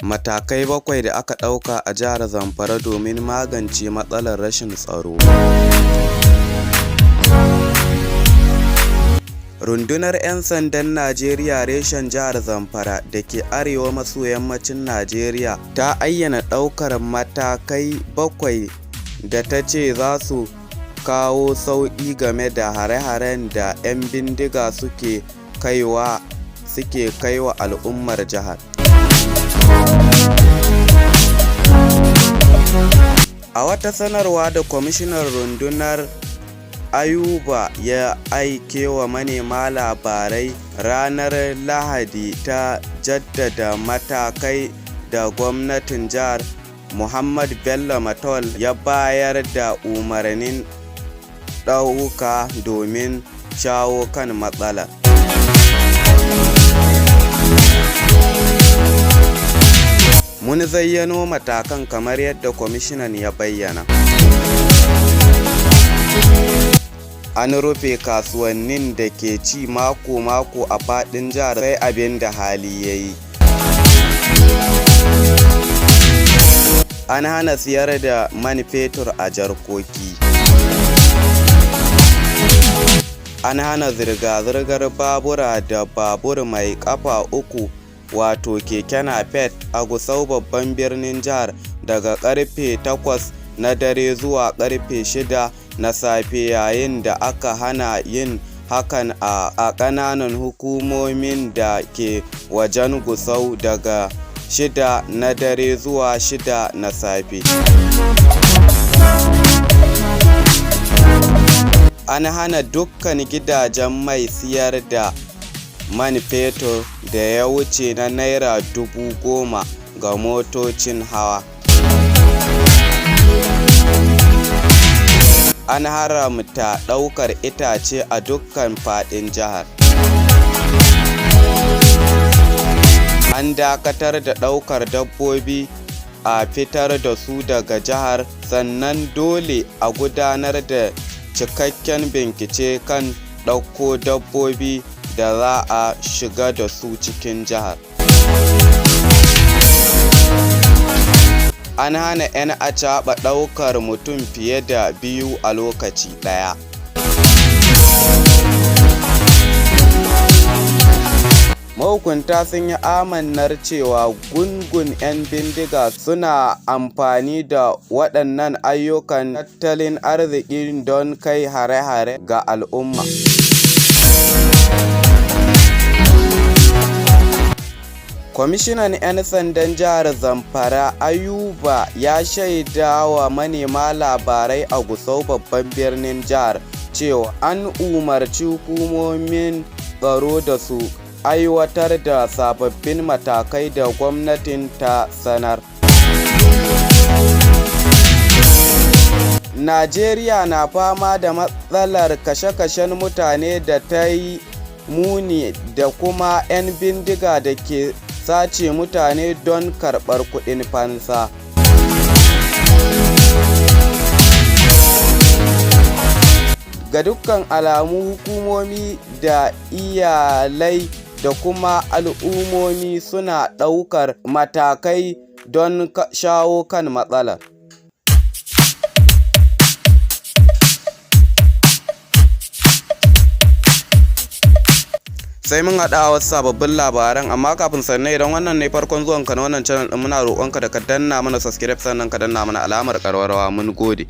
Matakai bakwai da aka ɗauka a jihar Zamfara domin magance matsalar rashin tsaro. Rundunar 'Yan Sandan Najeriya reshen Jihar Zamfara da ke arewa maso yammacin Najeriya ta ayyana ɗaukar matakai bakwai da ta ce za su kawo sauƙi game da hare-haren da 'yan bindiga suke kaiwa al'ummar jihar. A wata sanarwa da Kwamishinan Rundunar Ayuba ya aikewa manema labarai ranar Lahadi ta jaddada matakai da gwamnan jihar, Muhammad Bello Matawalle ya bayar da umarnin ɗauka domin shawo kan matsalar. Mun zayyano matakan kamar yadda kwamishinan ya bayyana. An rufe kasuwannin da ke ci mako-mako a faɗin jihar sai abin da hali ya yi. An hana siyar da man fetur a jarkoki. An hana zirga-zirgar babura da babur mai ƙafa uku wato keke napep a Gusau babban birnin jihar daga ƙarfe 8 na dare zuwa ƙarfe 6 na safe yayin da aka hana yin hakan a ƙananan hukumomin da ke wajen Gusau daga 6 na dare zuwa 6 na safe. An hana dukkan gidajen mai siyar da man fetur da ya wuce na Naira 10,000 ga motocin hawa. An haramta ɗaukar itace a dukkan faɗin jihar. An dakatar da ɗaukar dabbobi a fitar da su daga jihar, sannan dole a gudanar da cikakken bincike kan ɗauko dabbobi da za a shiga da su cikin jihar. An hana 'yan acaɓa ɗaukar mutum fiye da biyu a lokaci ɗaya. Mahukunta sun yi amannar cewa gungun 'yan bindiga suna amfani da waɗannan ayyukan tattalin arziki don kai hare-hare ga al'umma. Kwamishinan 'Yan Sandan Jihar Zamfara Ayuba ya shaidawa manema labarai a Gusau babban birnin jihar cewa an umarci hukumomin tsaro da su aiwatar da sababbin matakai da gwamnatin ta sanar. Najeriya na fama da matsalar kashe-kashen mutane da ta yi muni da kuma 'yan bindiga da ke sace mutane don karɓar kuɗin fansa. Ga dukkan alamu hukumomi da iyalai da kuma al'ummomi suna ɗaukar matakai don shawo kan matsalar. Sai mun haɗa a wasu sababbin labaran, amma kafin sannan idan wannan ne farkon zuwanka na wannan channel ɗin, muna roƙonka da ka danna mana subscribe sannan ka danna mana alamar ƙararrawa. Mun gode.